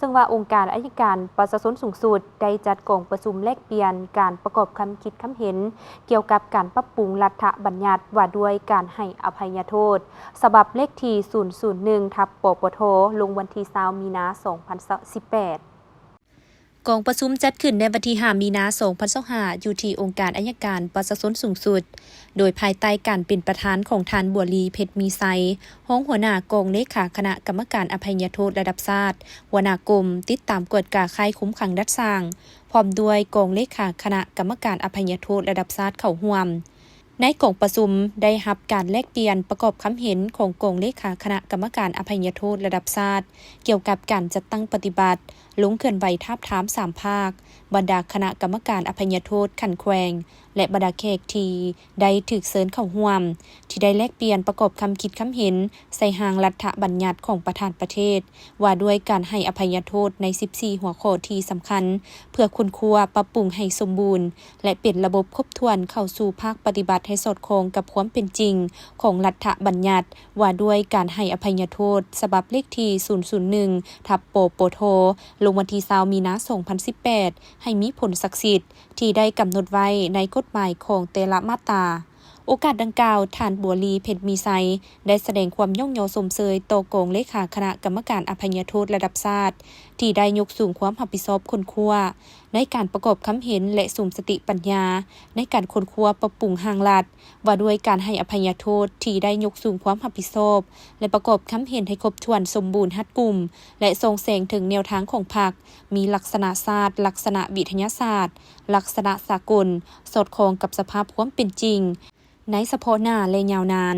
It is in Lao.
ເຊິ່ງວ່າອົງການໄອຍະການປະຊາຊົນສູງສຸດ ໄດ້ຈັດກອງປະຊຸມແລກປ່ຽນການປະກອບຄຳຄິດຄຳເຫັນ ກ່ຽວກັບການປັບປຸງລັດຖະບັນຍັດວ່າດ້ວຍການໃຫ້ອະໄພຍະໂທດ ສະບັບເລກທີສູນສູນໜຶ່ງ ທັບ ປປທ ລົງວັນທີຊາວ ມີນາ ສອງພັນສິບແປດ. ກອງປະຊຸມຈັດຂຶ້ນໃນວັນທີຫ້າ ມີນາ ສອງພັນຊາວຫ້າ ຢູ່ທີ່ອົງການໄອຍະການປະຊາຊົນສູງສຸດ ໂດຍພາຍໃຕ້ການເປັນປະທານຂອງທ່ານ ບົວລີ ເພັດມີໄຊ ຮອງຫົວໜ້າກອງເລຂາຄະນະກຳມະການອະໄພຍະໂທດລະດັບຊາດ, ຫົວໜ້າກົມຕິດຕາມກວດກາຄ້າຍຄຸມຂັງດັດສ້າງ, ພ້ອມດ້ວຍກອງເລຂາຄະນະກຳມະການອະໄພຍະໂທດລະດັບຊາດເຂົ້າຮ່ວມ. ໃນກອງປະຊຸມໄດ້ຮັບການແລກປ່ຽນປະກອບຄຳເຫັນຂອງກອງເລຂາຄະນະກຳມະການອະໄພຍະໂທດລະດັບຊາດ ກ່ຽວກັບການຈັດຕັ້ງປະຕິບັດ, ລົງເຄື່ອນໄຫວທາບທາມສາມພາກ, ບັນດາຄະນະກຳມະການອະໄພຍະໂທດຂັ້ນແຂວງ ແລະ ບັນດາແຂກທີ່ໄດ້ຖືກເຊີນເຂົ້າຮ່ວມ, ທີ່ໄດ້ແລກປ່ຽນປະກອບຄຳຄິດຄຳເຫັນໃສ່ຮ່າງລັດຖະບັນຍັດຂອງປະທານປະເທດ ວ່າດ້ວຍການໃຫ້ອະໄພຍະໂທດໃນສິບສີ່ຫົວຂໍ້ທີ່ສຳຄັນ ເພື່ອຄົ້ນຄວ້າ, ປັບປຸງໃຫ້ສົມບູນ ແລະ ເປັນລະບົບຄົບຖ້ວນເຂົ້າສູ່ພາກປະຕິບັດໃຫ້ສອດຄ່ອງກັບຄວາມເປັນຈິງຂອງລັດຖະບັນຍັດວ່າດ້ວຍການໃຫ້ອະໄພຍະໂທດ ສະບັບເລກທີສູນສູນໜຶ່ງ ທັບ ປປທ ລົງວັນທີຊາວ ມີນາ ສອງພັນສິບແປດ ໃຫ້ມີຜົນສັກສິດທີ່ໄດ້ກຳນົດໄວ້ໃນກົດໝາຍຂອງແຕ່ລະມາດຕາ. ໂອກາດດັ່ງກ່າວ, ທ່ານ ບົວລີ ເພັດມີໄຊ ໄດ້ສະແດງຄວາມຍ້ອງຍໍຊົມເຊີຍຕໍ່ກອງເລຂາຄະນະກຳມະການອະໄພຍະໂທດລະດັບຊາດ ທີ່ໄດ້ຍົກສູງຄວາມຮັບຜິດຊອບຄົ້ນຄວ້າ ໃນການປະກອບຄຳເຫັນ ແລະ ສຸມສະຕິປັນຍາໃນການຄົ້ນຄວ້າປັບປຸງຮ່າງລັດ ວ່າດ້ວຍການໃຫ້ອະໄພຍະໂທດ ທີ່ໄດ້ຍົກສູງຄວາມຮັບຜິດຊອບ ແລະ ປະກອບຄຳເຫັນໃຫ້ຄົບຖ້ວນສົມບູນຮັດກຸມ ແລະ ສ່ອງແສງເຖິງແນວທາງຂອງພັກ ມີລັກສະນະຊາດ, ລັກສະນະວິທະຍາສາດ, ລັກສະນະສາກົນ, ສອດຄ່ອງກັບສະພາບຄວາມເປັນຈິງ ໃນສະເພາະໜ້າ ແລະ ຍາວນານ.